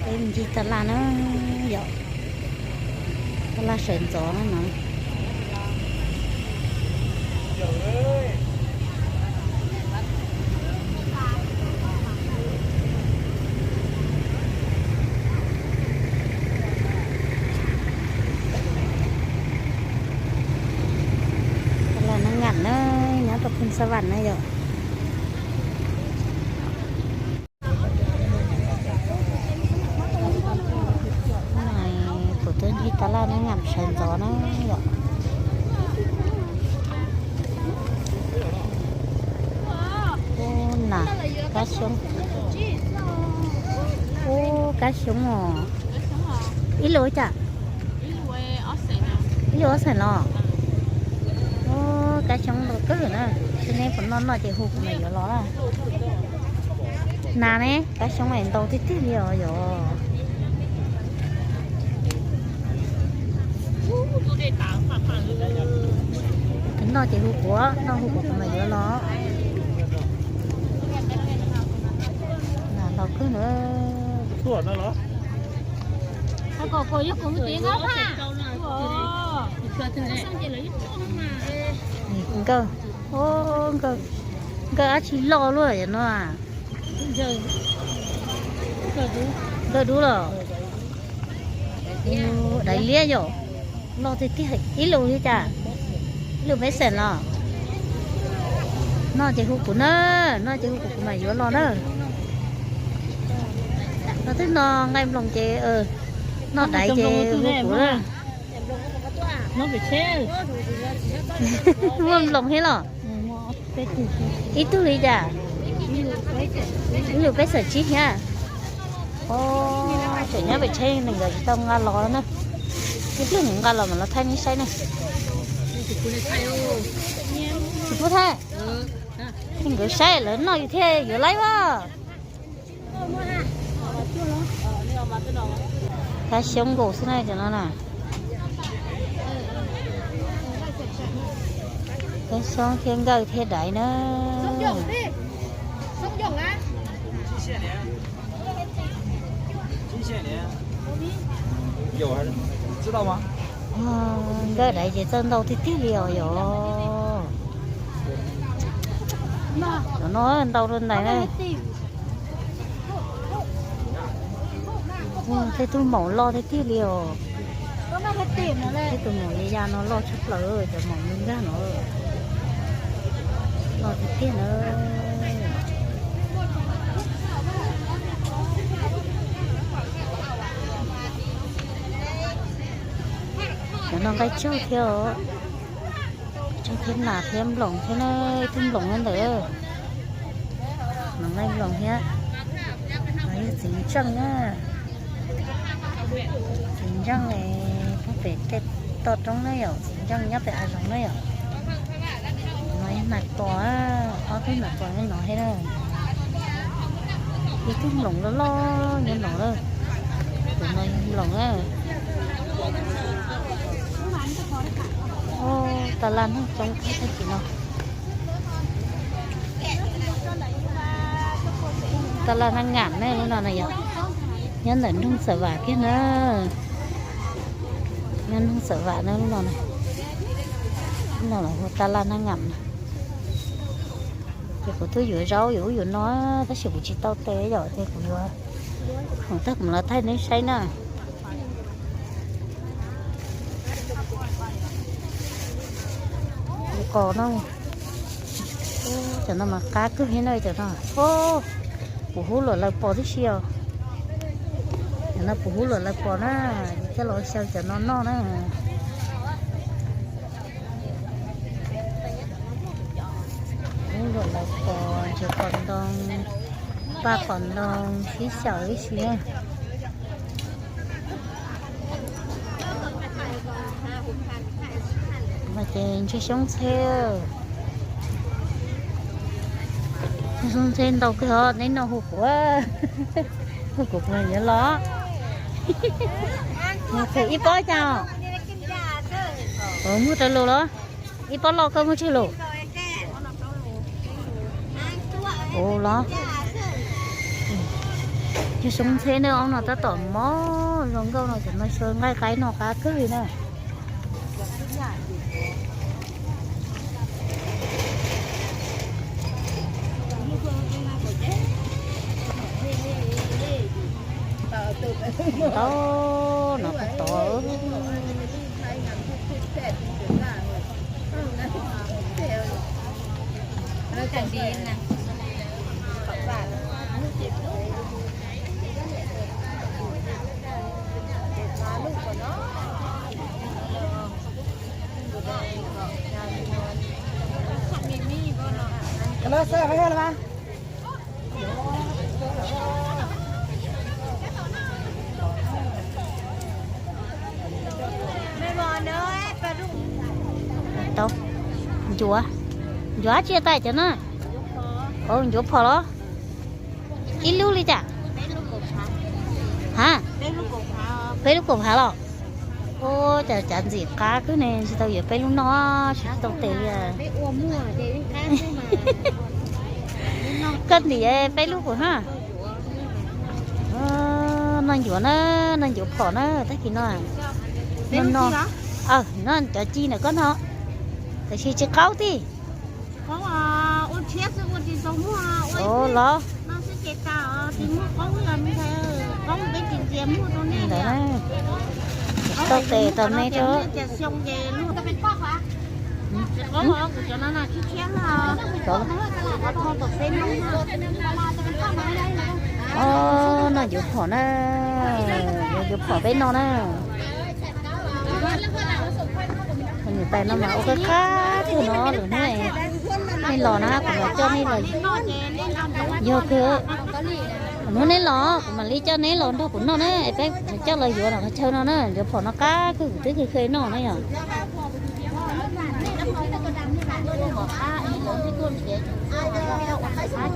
Peb mus ncig taj laj na yom, taj laj sawv ntxov na no. Taj laj Nab Ngam na, nyob rau Phoos Xas Vas na yom. Kuv tuaj ncig taj laj Nab Ngam sawv ntxov na yom. Ub, nas, kab xyoob. Ub, kab xyoob os. Ib lus cas? Ib lus ob xees los? Ub, kab xyoob ntau kawg na. Tsis neb puas noj, noj ces hu kuv mam yuav los na. Nas ne, kab xyoob es ntau tiag tiag li os yom. Noj ces hu kuv, noj hu kuv kuv mam yuav los. Nas ntau kawg na. Nkawj, nkawj, nkawj dab tsi loj luaj yom no. Nkawj dub los? Daiv liab yom. Loj tiag tiag, ib lus li cas? Ib lus peb xees los? Noj ces hu kuv na, noj ces hu kuv kuv mam yuav los na. Koj twb no nqaij nploos ces, noj daiv ces hu kuv na. Muaj nploos thiab los? Ib tug li cas? Ib lus peb xees tsib thiab. Tseem nyob pem tsheb, nkawd tsis tau nqa los na. Ib pliag nkawd nqa los mam los thaij nej saib na. Tsis pub thaij. Nkawd saib lawv noj yus thiaj yuav laib as. Kab xyoob nkaus xwb na cov no na. Kab xyoob thiab nkawj thiab daiv na. Nkawj daiv ces txawj ntau tiag tiag li os yom. Cov no ntau rau ntais na. Tej tug maum loj tiag tiag li os. Tej tus maum ya ya no loj tshaj plaws, cov maum me nkag no loj tiag tiag na. Cov no nqaij tsaug thiab os. Tsaug thiab nas thiab nploos thiab na, ib tug nploos nyob ntawd. Nploos nqaij nploos thiab. No yog txiv ntseej na. Txiv ntseej pub pem tej toj roob na yom, txiv ntseej nyob pem hav zoov na yom. No yog nas tuas, ob tug nas tuas nyob no thiab na. Ib tug nploos loj loj nyob no na. Tus no yog nploos na. Ub, taj laj neeg coob kawg tag kis no. Taj laj Nab Ngam ne lub no na yom. Nyob ntawm nroog Xam Vam kiag na. Nyob nroog Xam Vam na lub no na. Lub no lawv hu taj laj Nab Ngam na. Ces kuv twb yuav zaub yuav ub yuav no, tab sis kuv tsis tau tes yom, ces kuv yuav, tag kuv mam los thaij nej saib na. Qos no, cov no mas qab kawg thiab na cov no. Puv hub luam lawv pos tib si os. Cov no puv hub luam lawv pos na, coj los xyaw cov no noj na. Hub luam lawv pos, ntsis qos ntoo, paj qos ntoo, sib xyaw ib si na. No ces ntsis xyoob ntxheb, xyoob ntxheb ntau kawg os, neb noj hu kuv, hu kuv kuv yuav los. Ib pob cas? Muag rau lus los? Ib pob loj koj muag tsawg lus? Ua los, Yog xyoo ntxheb na, ob no tab tom mob zoo nkauj no, cov no xyoo nqaij qaib no qab kawg li na. Tau no puas tod. Tau, ncuav, ncuav tsi tas cov no. Ncuav phom los? Ib lub li cas? Ha, peb lub kaum phav los? Ua cas cav ntxim qab kawg ne, tsis tau yuav peb lub noj, tsis tau tes li. Koj ntim peb lub kuv na. Noj ncuav na, noj ncuav phom na, tag kis no. No, no, cov ci ntawm koj no, tab sis tsis qaub tij. Los? Tsis tau tes tau me rau. Noj ncuav phom na, ncuav phom peb noj na. Niam tais no mas ua qab qab kawg no, lwm hnub nej los na kuv mam coj nej los. Yog kawg, lwm hnub nej los kuv mam li coj neb los nrog kuv noj na, es peb coj los yuav los qhov chaw no na, ncuav phom no qab kawg, kuv twb kheev kheev noj na yom.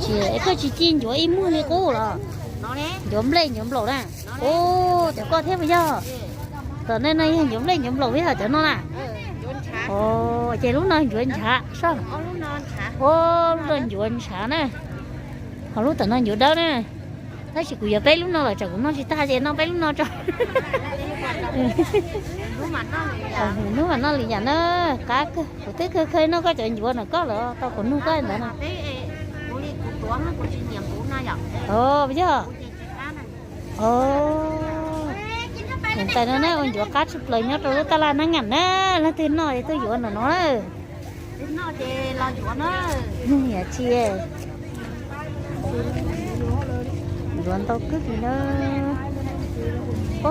Tsis, es koj tsis ci ncuav ib muag li qub los? Ncuav nplej ncuav nplaum na. Ub, cov koj thiab puas yog? Tom nej no yog ncuav nplej ncuav nplaum yog cov no na. Ces lub no ncuav ntshav soj. Ub, lub no ncuav ntshav na. Ho lub tom no ncuav dawb na. Tab sis kuv yuav peb lub no los tsam kuv noj tsis tag ces noj peb lub no tso. Hnub mam noj lwm yam na. Qab kawg, kuv twb kheev kheev noj koj cov ncuav na, koj los tau kuv nug koj ntawd na. Os, yog. Os, niam tais no na ua ncuav qab tshaj plaws nyob rau lub taj laj na, ngam na, leej twg noj es tuaj yuav ntawm no na. Yam tsi, ncuav ntau kawg li na.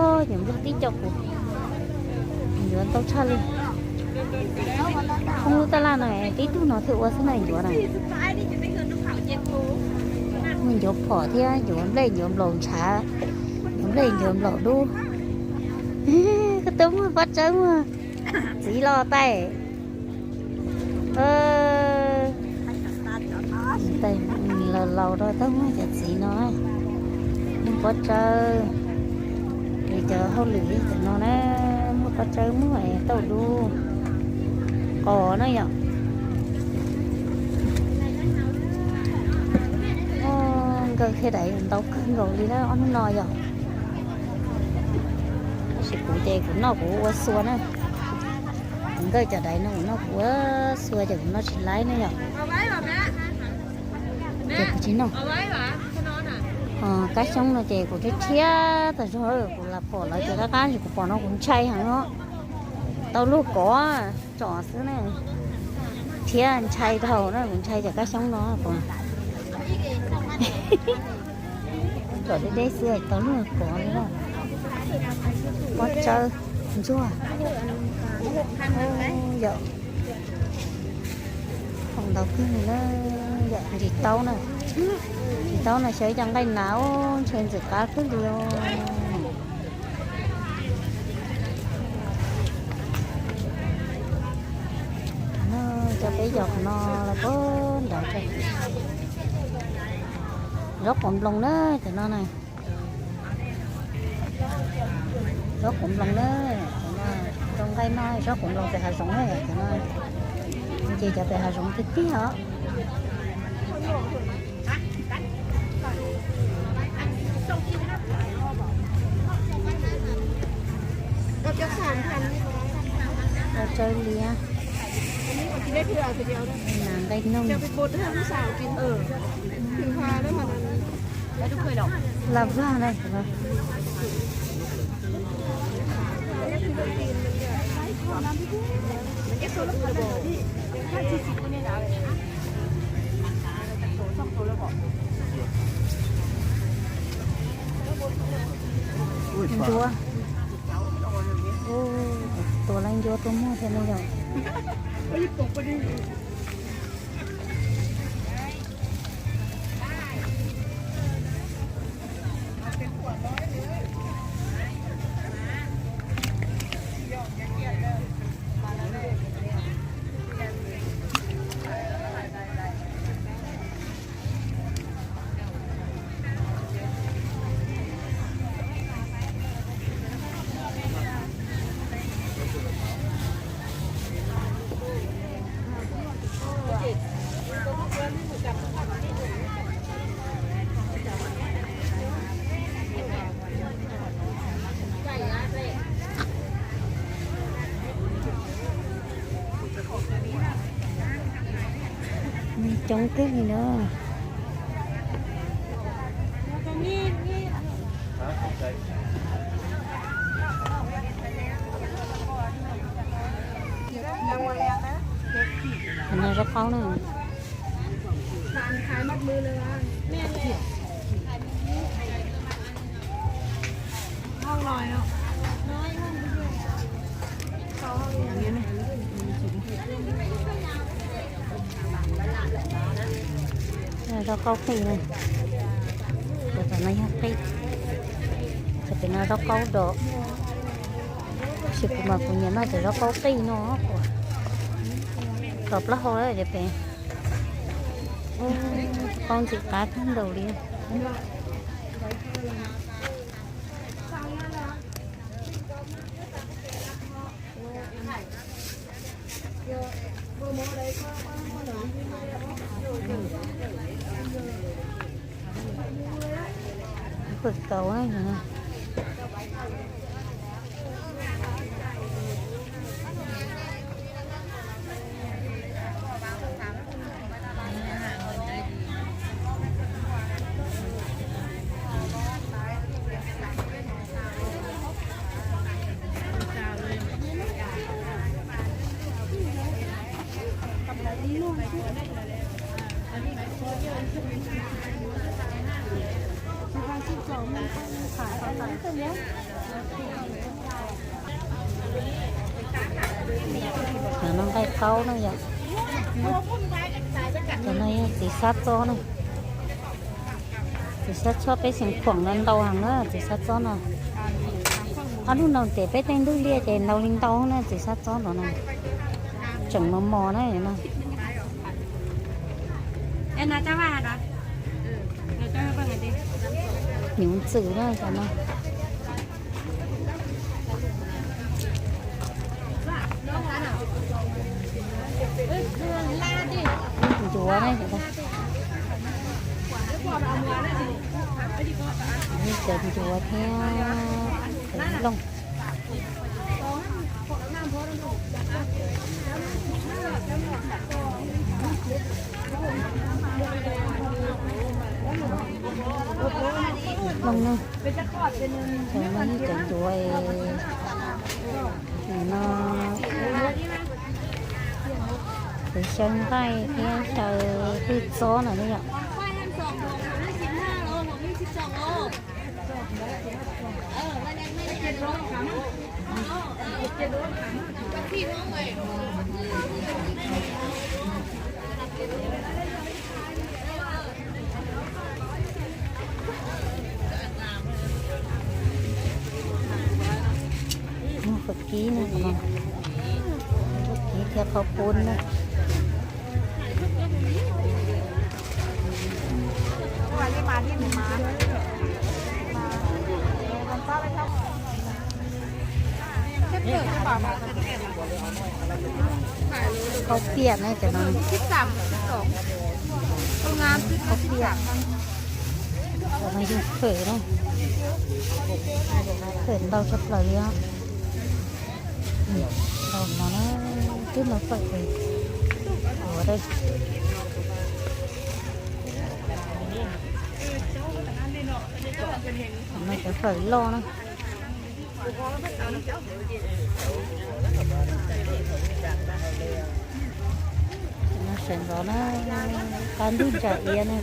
Os, yog Nplog tib co kuv, ncuav ntau tshaj li. Lub taj laj no tib tug no thiaj ua xwb na ncuav na. Muaj ncuav phom thiab ncuav nplej ncuav nplaum ntshav, ncuav nplej ncuav nplaum dub. Koj twb muaj pob tsawb muag txiv los tais. Laus laus rau twb muaj cov txiv no, muaj pob tsawb, es cov hauj lwm li cov no na, muaj pob tsawb muaj tauj dub qos na yom. Nkawj thiab dais ntau kawg nkaus li na ob hnub no yom. Tab sis kuv ces kuv noj kuv ua xua na. Kuv nkawj cov dais no kuv noj kuv ua xua ces kuv noj tsis laib na yom. Ces kuv tsis noj. Kab xyoob no ces kuv rhiab rhiab tas zog, kuv lam pom lawv ces qab qab ntsis kuv pom no kuv ntshai heev os. Tau luag kov tsom xwb na. Rhiab ntshai dhau na, kuv ntshai cov kab xyoob no. Tsom deb deb xwb tau luag kov li na. Pob tsawb ntsuag. Yom, ntau kawg li na. Yom, ntsis taub na. Ntsis taub no xyaw ib co nqaij nas, ntshe ntxim qab kawg li os. Cov peb yos qhov no los puag nrad. Zaub quav nploos na, cov no na. Zaub quav nploos na, cov no rau nqaij noj, zaub quav nploos pem hav zoov na, cov no ces cov pem hav zoov tiag tiag os. Liab, nqaij noog, laj vaj na. Ncuav, tuav lawv ncuav tuaj muag thiab ne yom. Coob kawg li na. Qhov no zaub qaub na. Zaub qaub qij na, cov no yog qij, cov pem no zaub qaub dom. Tab sis kuv mas kuv nyiam noj cov zaub qaub qij no, tom plaub hau lawm cov pem. Qaub ntxim qab kawg nkaus li. Kawg nkaus na. Cov no nqaij qaub na yom. Cov no yog txiv sab txob na. Txiv sab txob peb xeem khuam no ntau heev na, txiv sab txob no. Ob hnub no ces peb tej ntug liaj ces ntau li ntau na, txiv sab txob no na. Tseem mos mos na no. Hnyuv ntxwm na cov no. Ncuav na, cov ncuav thiab looj. Looj na, cov no yog cov ncuav no. Kuv xyaw nqaij thiab xyaw hwj txob no ne yom. Muaj qhov kib no, qhov kib thiab qhov pub na. Kaub piam na cov no. Kaub piam. Cov no yog fawm na. Fawm ntau tshaj plaws li os. Ntau no na, twb no fawm ces ua dab. No cov fawm loj na. No sawv ntxov na, qab ntug ntsa iab na.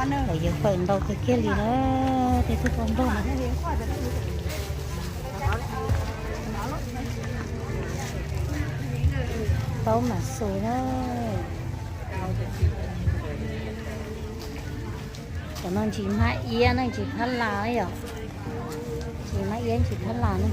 Lawv yuav fawm ntau kawg kiag li na, tej tug poj npog na. Taub mam xus na. Cov no ntsis hmab iab na, ntsis phab las yom. Ntsis hmab iab ntsis phab las na.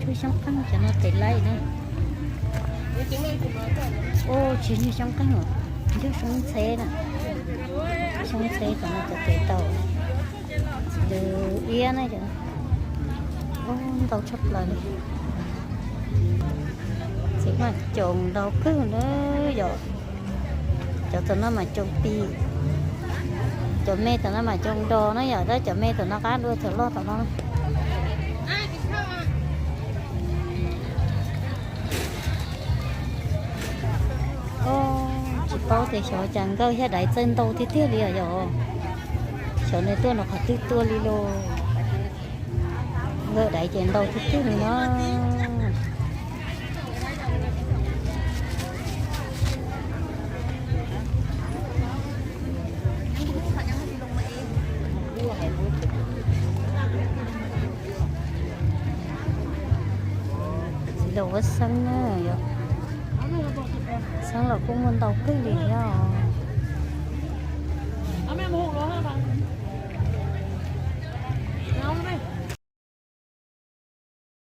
Tshuaj xyoob qeej cov no tes laij na. Ua tsis yog xyoob qeej os, yog xyoob ntxheb na. Xyoob ntxheb cov no cov tes taus. Lws iab na cov. Ntau tshaj plaws li. Txiv maj coos ntau kawg na yom. Cov tom no mas coos pis. Cov me tom no mas coos dos na yom, tab cov me tom no qab dua cov loj tom no. Tsis paub tias xyov cas nkawj thiab daiv txawj ntau tiag tiag li os yom. Xyov nws tuaj no qhov twg tuaj li lauj. Nkawj daiv ces ntau tiag tiag li no. Txiv laus ua xeeb na yom. Xeeb los kuj muaj ntau kawg li thiab.